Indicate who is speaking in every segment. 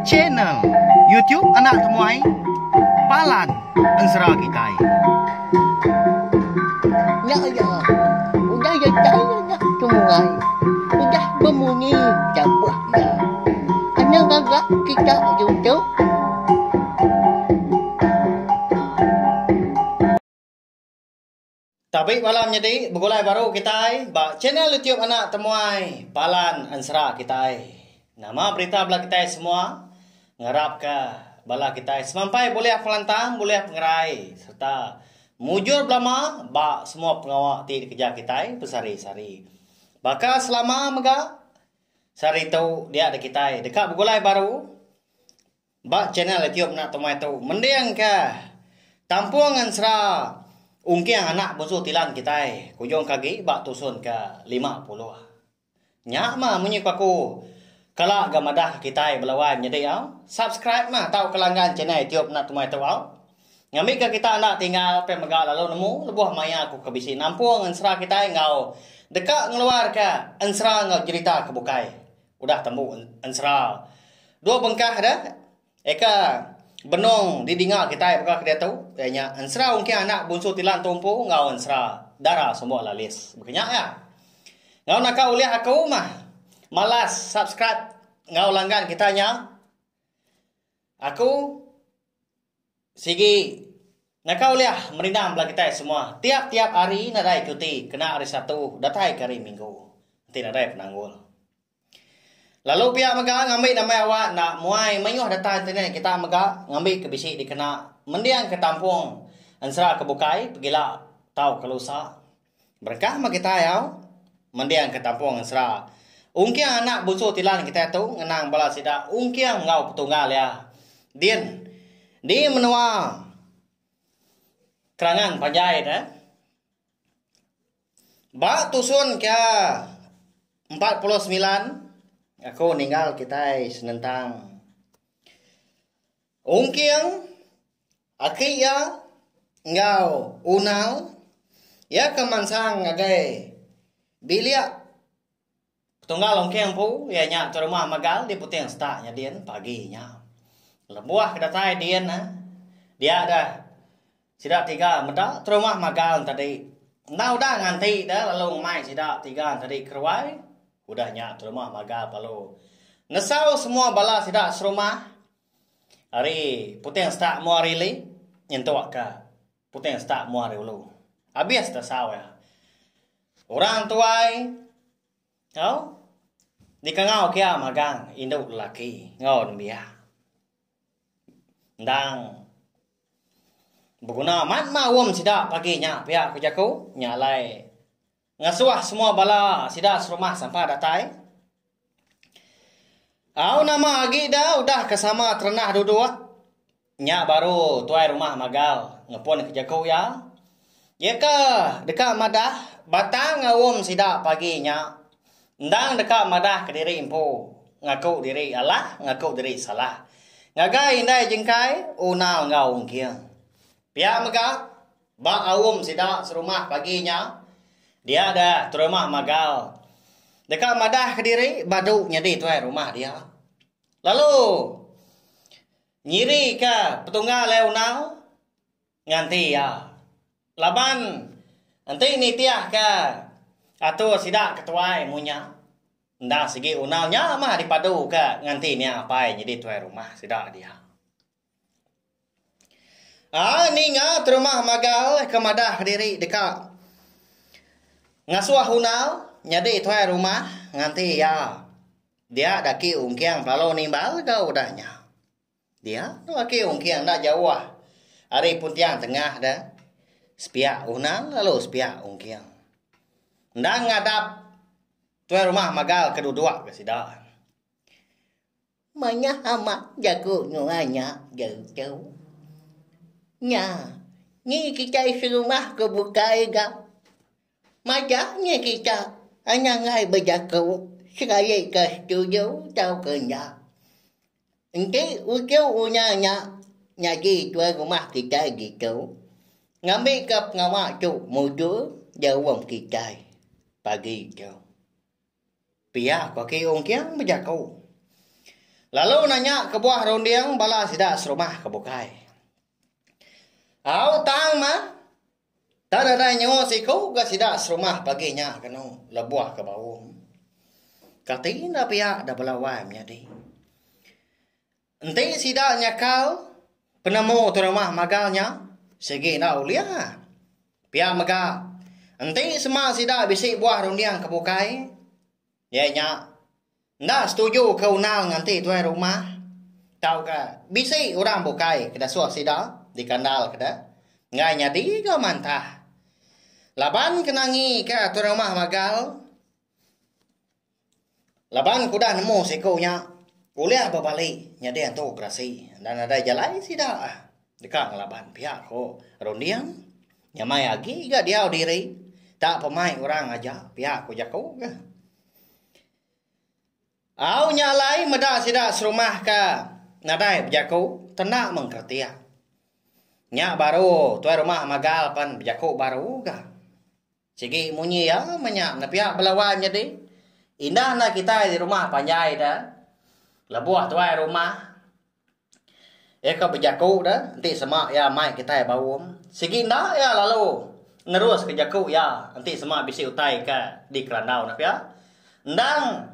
Speaker 1: Channel YouTube Anak Temuai Palan Ensera Kitai.
Speaker 2: Nya iya udah datai anak temuai udah bemunyi tabuh iya. Anang ngaga kita ditu.
Speaker 1: Tabi bala menyedi begulai baru kitai ba channel YouTube Anak Temuai Palan Ensera kitai. Nama berita bala kitai semua ngarapka bala kitai semampai bulih pengelantang bulih pengerai sereta mujur belama ba semua pengawa ti dikereja kitai besehari-sehari. Baka selama mega sehari tu dia kitai deka begulai baru. Ba channel YouTube enda tumai tu mendingka tampung ensera ungking anak bunsu tilan kitai kujung ke agi ba tusun ke 50. Nya mah munyi ku aku kala ga madah ke kitai bala wai menyedi au subscribe mah tauka langgan channel YouTube enda tumai tu au. Ngambika kita enda tinggal pia mega lalu nemu lebuh maya aku ke bisi nampung ensera kitai enggau deka ngeluarka ensera enggau jerita ke bukai. Udah tembu ensera. Dua bengkah da eka benung didinga kitai baka ke diatu iya nya ensera ungking anak Bunsu Tilan Tumpu enggau ensera Dara Sumbok Lalis. Baka nya iya. Enggau naka ulih aku mah malas subscribe enggau langgan kita nya. Aku sigi naka ulih merindang bala kitai semua tiap-tiap hari nadai cuti kena hari Satu datai ke hari Minggu enti nadai penanggul. Lalu pia mega ngambi nama awak enda muai mayuh data internet kita mega ngambi ke bisi dikena mending ke tampung ensera ke bukai pegila tauka lusa. Berengkah meh kitai au mending ke tampung ensera. Ungking anak bunsu tilan kitai tu ngenang bala sida ungking enggau petunggal iya din di menua Kerangan Panjai ne. Ba tusun ke 49 aku ninggal kitai senentang Ungking aki iya enggau Unal iya ke mansang ngagai bilik Petunggal Ungking empu iya nya ke rumah Megal di Puting Setak nya din pagi nya. Lebuh ke datai din dia deh Sida tiga meda terumah magang tadi. Enda udah nganti da lalu ngemai sida tiga tadi ke ruai. Udah nya terumah magang lalu nesau semua bala sida serumah ari puting setak mua ari ili nyentuk ka puting setak mua ari ulu. Abis tesau iya. Orang tuai tau dikangau kia magang indu lelaki enggau nembiak. Endang beguna amat mah wong sida pagi nya pia ku jaku nya alai ngasuh semua bala sida serumah sampah datai. Au nama agi da udah ke sama terenah duduk nya baru tuai rumah magal ngepun ke jaku iya. Iya ke deka madah batang aum sida pagi nya Endang deka madah kediri empu ngaku diri alah ngaku diri salah ngagai indai jengkai Una enggau Ungking. Pia mega ba aum sida serumah pagi nya dia deh terumah magal deka madah kediri badu nyadi tuai rumah dia. Lalu nyirika petunggal iya Una nganti iya. Laban enti nitihka atur sida ke tuai munya, enda sigi unal nya mah dipaduka nganti nia apai nyadi tuai rumah sida dia. Aa ninga terumah magal ke madah diri deka ngasuh unal nyadi tuai rumah nganti iya dia daki ungking pelalu nimbal ga udah nya. Dia tu agi ungking enda jauh ari Puntiang Tengah deh. Sepiak Unang lalu sepiak Ungking. Endang ngadap tuai rumah magal ke duduk ke sida.
Speaker 2: Mayah amat jaku nuan nya ditu. Nya, ni kitai serumah ke bukai ga. Majak nya kita anang ai bejaku sekali ke setuju tauka enda. Enti uchu unya nya nyadi tuai rumah kitai ditu, ngambika pengawa tu mujur daum kitai pagi tu.
Speaker 1: Pia ku Aki Ungking bejaku. Lalu nanya kebuah runding bala sida serumah ke bukai. Au tang mah. Tak nadai nyawa siku ga sida serumah pagi nya kenu lebuh ke baum. Kati enda pia da bala wai menyadi. Enti sida nyakal penemu tu rumah magal nya sigi enda ulih. Pia mega enti sema sida bisi buah runding ke bukai iya nya enda setuju ke unal nganti tuai rumah tauka bisi orang bukai ke dasuh sida dikandal ke deh enggai nyadi ga mantah. Laban ke nangi ke tuai rumah magal Laban ke udah nemu siku nya ulih bebali nyadi antu gerasi enda nadai jalai sida deka ngelaban pia ko runding nyamai agi ga diau diri tak pemai orang aja pia ko jaku ga. Au nya alai meda sida serumah ka nadai bejaku tenda mengkeretik. Nya baru tuai rumah magal pan bejaku baru ga. Sigi munyi iya meh nya nepiak bala wai nyadi. Indah enda kitai di rumah panjai da. Lebuh tuai rumah iya ke bejaku da enti sema iya mai kitai baum. Sigi enda iya lalu nerus ke jaku iya enti sema bisi utai ke dikerandau ne pia. Endang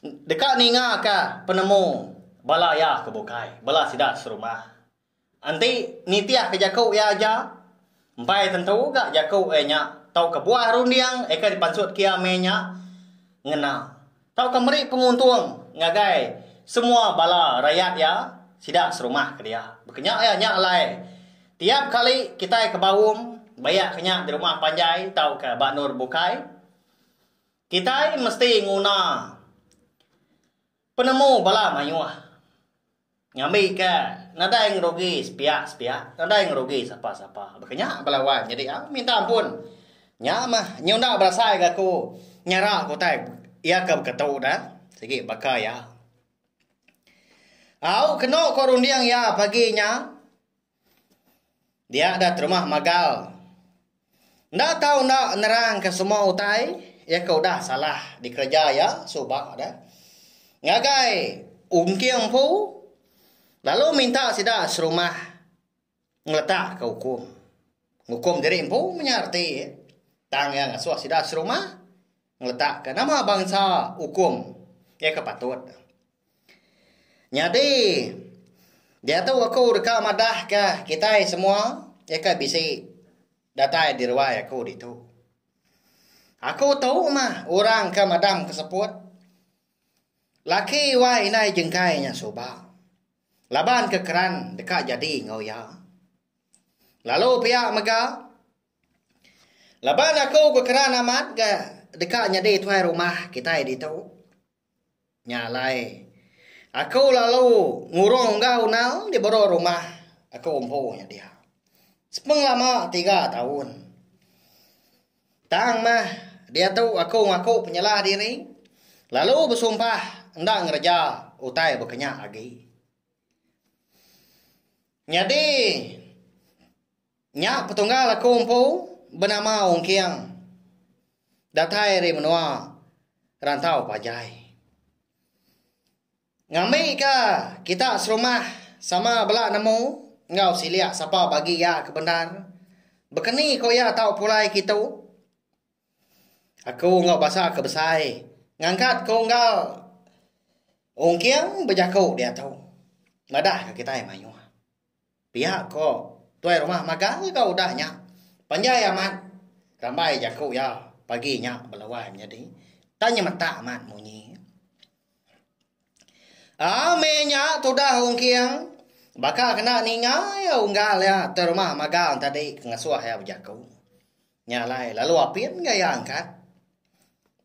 Speaker 1: deka ninga ka penemu bala iya ke bukai bala sida serumah. Enti nitihka jaku iya aja, empai tentu ga jaku iya nya tauka buah runding iya ke dipansutka iya meh nya ngena tauka meri penguntung ngagai semua bala rayat iya sida serumah ke dia. Baka nya iya nya alai tiap kali kitai ke baum bayak ke nya di rumah panjai tauka ba endur bukai kitai mesti nguna penemu bala mayuh. Ngambika nadai ngerugi sepiak-sepiak, nadai ngerugi sapa-sapa. Baka nya bala wai nyadi au minta ampun. Nya mah nyu enda berasai ga aku nyara ke utai iya ke beketu dah sigi baka iya. Au kenu ko runding iya pagi nya dia da terumah magal. Enda tau enda nerangka semua utai iya ke udah salah dikereja iya suba deh. Ngagai Ungking empu lalu minta sida serumah ngeletakka ukum. Ngukum diri empu menya reti tang iya ngasuh sida serumah ngeletakka nama bansa ukum iya ke patut. Nyadi diatu aku deka madahka kitai semua iya ke bisi datai di ruai aku ditu. Aku tu mah orang ke madam ke seput. Laki wai indai jengkai nya suba. Laban ke keran deka jadi enggau iya. Lalu pia mega laban aku ke keran amat ga deka nyadi tuai rumah kitai ditu. Nya alai, aku lalu ngurung enggau unal di baruh rumah aku empu nya dia. Sepengelama tiga taun. Tang mah diatu aku ngaku penyalah diri lalu besumpah enda ngereja utai baka nya agi. Nyadi nya petunggal aku empu benama Ungking datai ari menua Rantau Pajai. Ngambika kita serumah sama bela nemu enggau silik sapa bagi iya ke bendar bekeni ko iya tau pulai kitu. Aku enggau basa ke besai ngangkat ko enggau Ungking bejaku diatu madahka kitai mayuh. Pia ko tuai rumah magang ga udah nya. Panjai amat rambai jaku iya pagi nya bala wai menyadi. Tang nyemetak amat munyi. Aa meh nya tudah Ungking baka kena ninga iya unggal iya tuai rumah magang tadi ke ngasuh iya bejaku. Nya alai lalu apin ga iya angkat.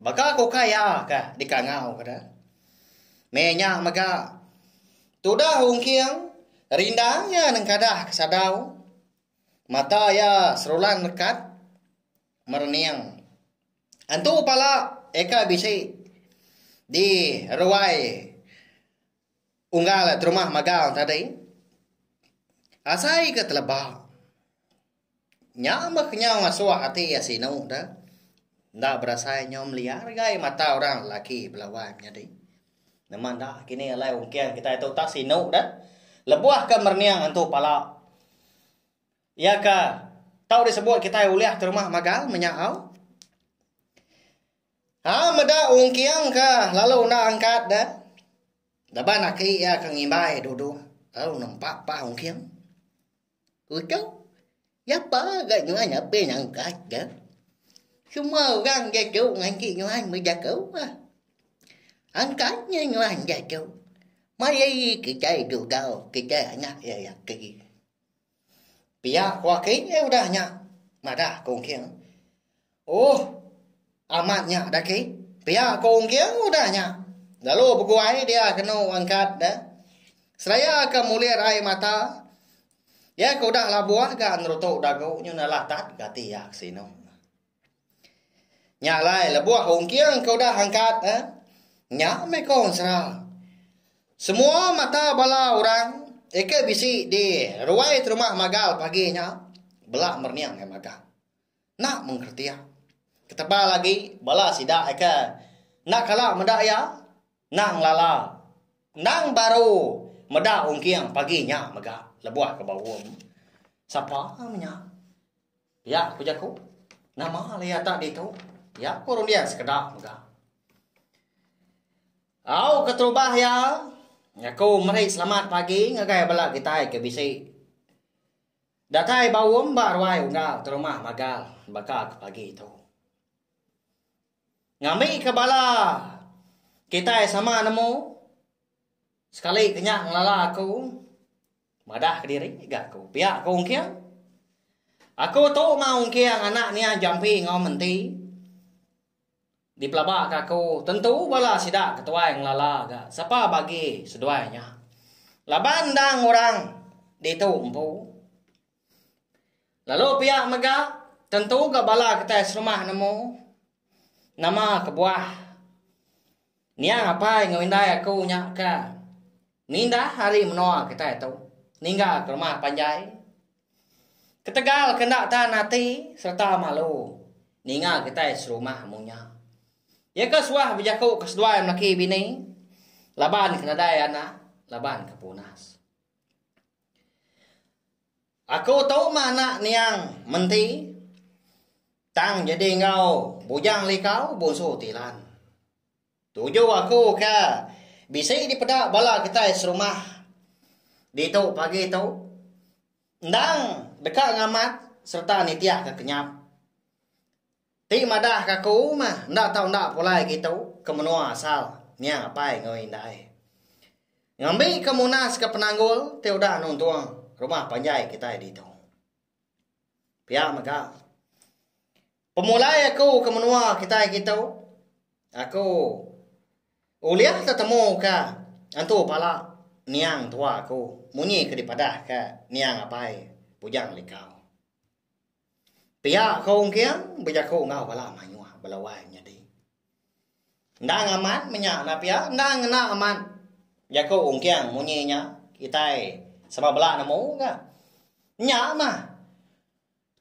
Speaker 1: Baka ku kai iya ka dikangau ka deh. Meh nya mega tudah Ungking rindang iya nengkadah ke sadau. Mata iya serulan rekat merening. Antu pala eka bisi di ruai unggal terumah magang tadi. Asai ke teleba. Nya meh kenyau ngasuh ati iya sinu deh. Enda berasai nyau meliar gai mata orang lelaki bela wai menyadi. Nama enda kini alai ungking kitai tu tak sinu deh. Lebuh ke merening antu pala. Iya ke tau disebut kitai ulih ke rumah magal menya au. Ha meda ungking ke lalu enda angkat deh. Laban aki iya ke ngimbai duduk lalu nempa pah ungking.
Speaker 2: Uchu, Yapa ga nuan apin angkat deh. Semua orang diatu nganti nuan bejaku. Angkat nya nuan diatu. Mari kitai dugau kitai anak iya laki.
Speaker 1: Pia ku aki iya udah nya madah ku Ungking. Oh, amat nya dah ki. Pia ku Ungking udah nya. Lalu beguai dia kenu angkat deh. Seraya ke mulir ai mata, iya ke udah labuh ga nerutu dagu nyu nalah tat ga ati iya ke sinu. Nya alai lebuh Ungking ke udah angkat eh, nya meh ko ensera. Semua mata bala orang eke bisi di ruai terumah magal pagi nya bela merening ngagai magang. Enda mengkertia. Ketebal agi bala sida eke enda kala meda iya enda ngelala endang baru meda Ungking pagi nya mega lebuh ke baum. Sapa menya? Pia ku jaku. Nama alai iya tak ditu? Pia ku runding sekeda mega. Au keterubah iya, aku meri selamat pagi ngagai bala kitai ke bisi datai baum ba ruai unggal terumah magal baka ke pagi tu. Ngambika bala kitai sama nemu sekali ke nya ngelala aku madah kediri ga aku pia ku Ungking. Aku tu mah Ungking anak nia Jampi enggau Menti dipelaba ka aku tentu bala sida ketuai ngelala ga sapa bagi seduai nya. Laban endang orang ditu empu. Lalu pia mega, tentu ga bala kitai serumah nemu nama kebuah niang apai enggau indai aku nya ke mindah ari menua kitai tu ninggal ke rumah panjai. Ketegal ke enda tan ati sereta malu ninga kitai serumah munya. Iya ke suah bejaku ke seduai melaki bini laban ke nadai anak laban ke punas. Aku tu mah anak niang menti tang jadi enggau Bujang Likau Bungsu Tilan. Tuju aku ke bisi dipeda bala kitai serumah ditu pagi tu endang deka ngamat sereta nitihka kenyap. Ti madah ka aku mah enda tau enda pulai kitu ke menua asal niang apai enggau indai. Ngambi ke munas ke penanggul ti udah nuntung rumah panjai kitai ditu. Pia mega pemulai aku ke menua kitai kitu aku ulih tetemu ka antu pala niang tua aku munyi ke dipadah ka niang apai Bujang Likau. Pia ko Ungking bejaku enggau bala mayuh bala wai nyadi. Endang amat menya enda pia endang ngena amat jaku Ungking munyi nya kitai sama bela nemu ga. Nya mah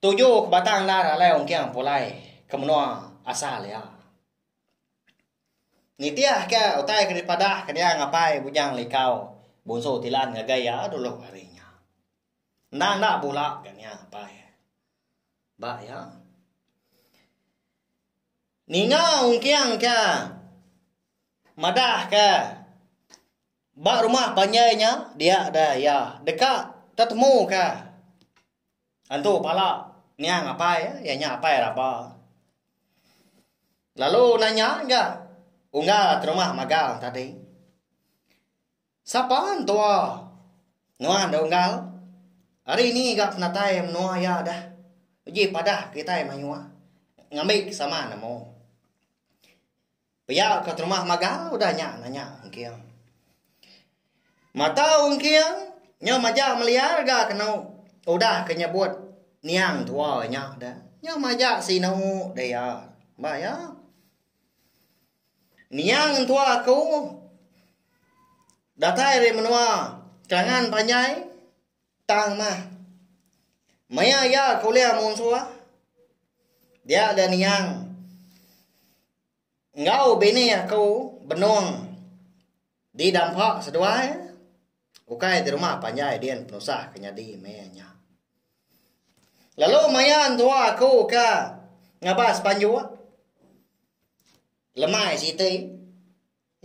Speaker 1: tuju ke batang endar alai Ungking pulai ke menua asal iya. Nitih ke utai ke dipadah ke dia ngapai Bujang Likau Bungsu Tilan ngagai iya dulu hari nya. Enda enda bula ga nya apai. Ba iya. Ninga ungking ke madah ke ba rumah panjai nya dia da iya deka tetemu ke antu pala niang apai iya nya apai raba. Lalu nanya ga unggal terumah magang tadi. Sapa entua nuan da unggal? Ari ni ga penatai menua iya dah. Uji padah kitai mayuh ngambi sama nemu. Pia ka terumah magal udah nya nanya Ungking. Mata Ungking nyau majak meliar ga kenu udah ke nyebut niang tua nya dah. Nyau majak sinu deh iya. Ba iya. Niang entua aku datai ari menua Kelangan Panjai tang mah maya iya ke ulih munsuh dia ga niang enggau bini aku benung. Di dampa seduai ukai di rumah panjai din penusah ke nyadi meh nya. Lalu maya entua aku ke ngabas panjuk lemai siti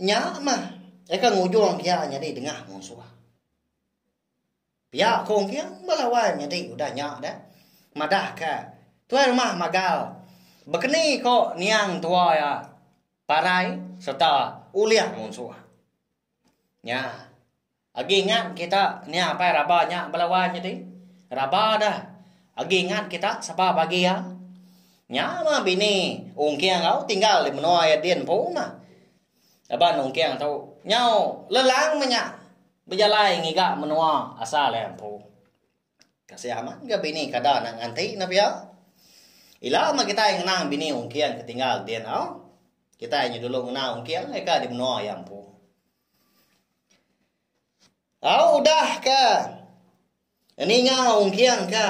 Speaker 1: nya mah eka ngujung kia nyadi dengah munsuh. Pia ko Ungking bala wai menyadi udah nya deh madah ke tuai rumah magal bekeni ko niang tua iya parai sereta ulih munsuh. Nya agi ingat kita niang apai raba nya bala wai menyadi raba dah agi ingat kita sapa bagi iya. Nya mah bini Ungking au tinggal di menua iya din empu mah. Laban Ungking tu nyau lelang meh nya bejalai ngiga menua asal iya empu. Kasih amat ga bini kada nak nganti ne pia. Ila meh kitai ngenang bini Ungking ke tinggal din au. Kitai nya dulu ngenang Ungking eka di menua iya empu. Au udah ke ninga Ungking ke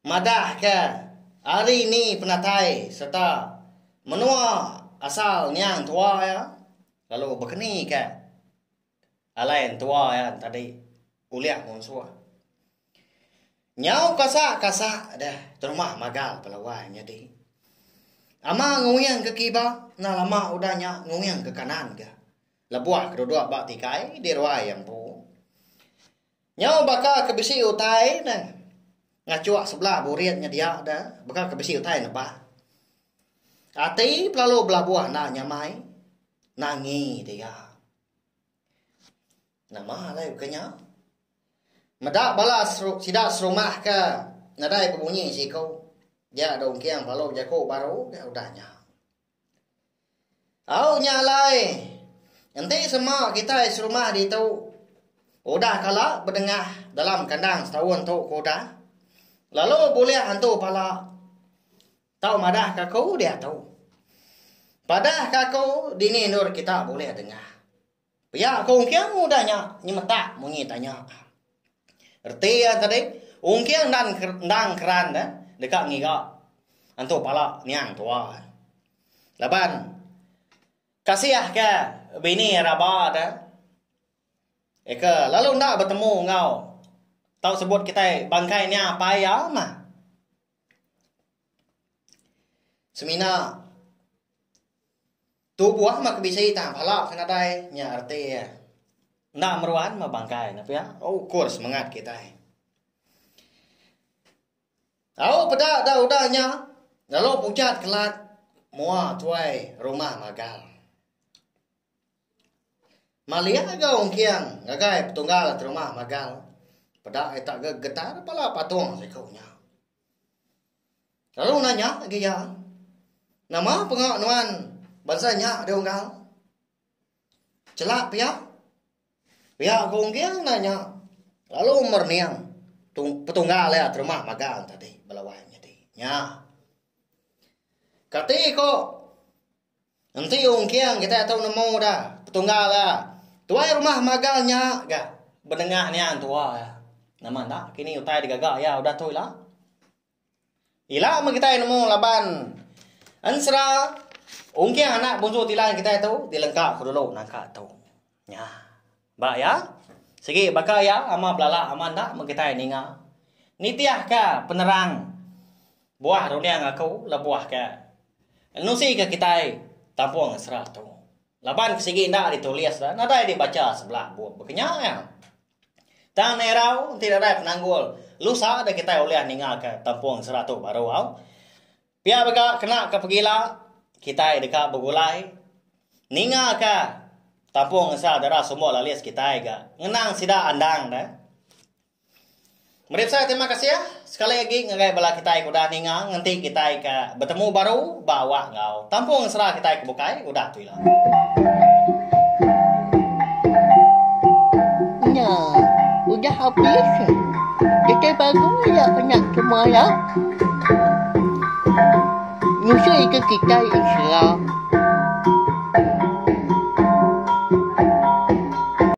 Speaker 1: Madahka ari ni penatai sereta menua asal niang tua iya lalu bekenika alai entua iya tadi ulih munsuh. Nyau kasak-kasak deh terumah magal bala wai nyadi. Ama nguing ke kiba enda lama udah nya nguing ke kanan ga lebuh ke duduk ba tikai di ruai iya empu. Nyau baka ke bisi utai ne ngachuk sebelah burit nya dia da baka ke bisi utai nebah. Ati pelalu belabuh enda nyamai nangi dia. Nama alai bukai nya? Meda bala sida serumah ke nadai bebunyi siku dia dongking pelalu bejaku baru ga udah nya. Au nya alai, enti sema kitai serumah ditu udah kala bedengah dalam kandang setaun tu ke udah, lalu bulih antu pala tau madah ka aku diatu. Padah ka aku dini endur kita bulih dengah. Pia ku Ungking udah nya nyemetak munyi tanya. Reti iya tadi, Ungking endang keran deka ngiga antu pala niang tua. Laban kasih ke bini raba te eka lalu enda betemu enggau tau sebut kitai bangkai nya apai iya mah. Semina tubuh mah ke bisi tang pala ke nadai nya reti iya. Enda meruan mah bangkai ne pia ukur semengat kitai. Au peda da udah nya lalu pucat kelat mua tuai rumah magal. Malik ga ungking ngagai petunggal rumah magal peda ita ga getar bala patung siku nya. Lalu nanya agi iya, Nama penga nuan bansa nya deh unggal? Chelap pia. Pia ku Ungking nanya lalu merening petunggal iya terima magang tadi bala wai nyadi. Nya. Kati ko enti Ungking kitai tu nemu da petunggal iya tuai rumah magang nya ga bedengah niang tua iya. Nama enda kini utai digaga iya udah tu ila. Ila meh kitai nemu laban ensera ungking anak bunsu tilan kitai tu dilengka ku dulu nangka tu. Nya. Ba iya sigi baka iya ama belala ama enda meh kitai ninga. Nitihka penerang buah runding aku lebuh ke nusika kitai tampung ensera tu. Laban ke sigi enda ditulis nadai dibacha sebelah bup baka nya iya. Tang nerau enti nadai penanggul lusa deh kitai ulih ninga ke tampung sera tu baru au. Pia mega kena ke pegila kitai deka begulai ninga ke tampung ensera dara sumber lalis kitai ga ngenang sida andang deh. Meri besai terima kasih sekali agi ngagai bala kitai ke udah ninga ngenti kitai ke betemu baru ba awak enggau tampung ensera kitai ke bukai udah tu ila.
Speaker 2: Nya, udah habis. Datai baru ila anak semua ya. Nyusui ke kitai ensera.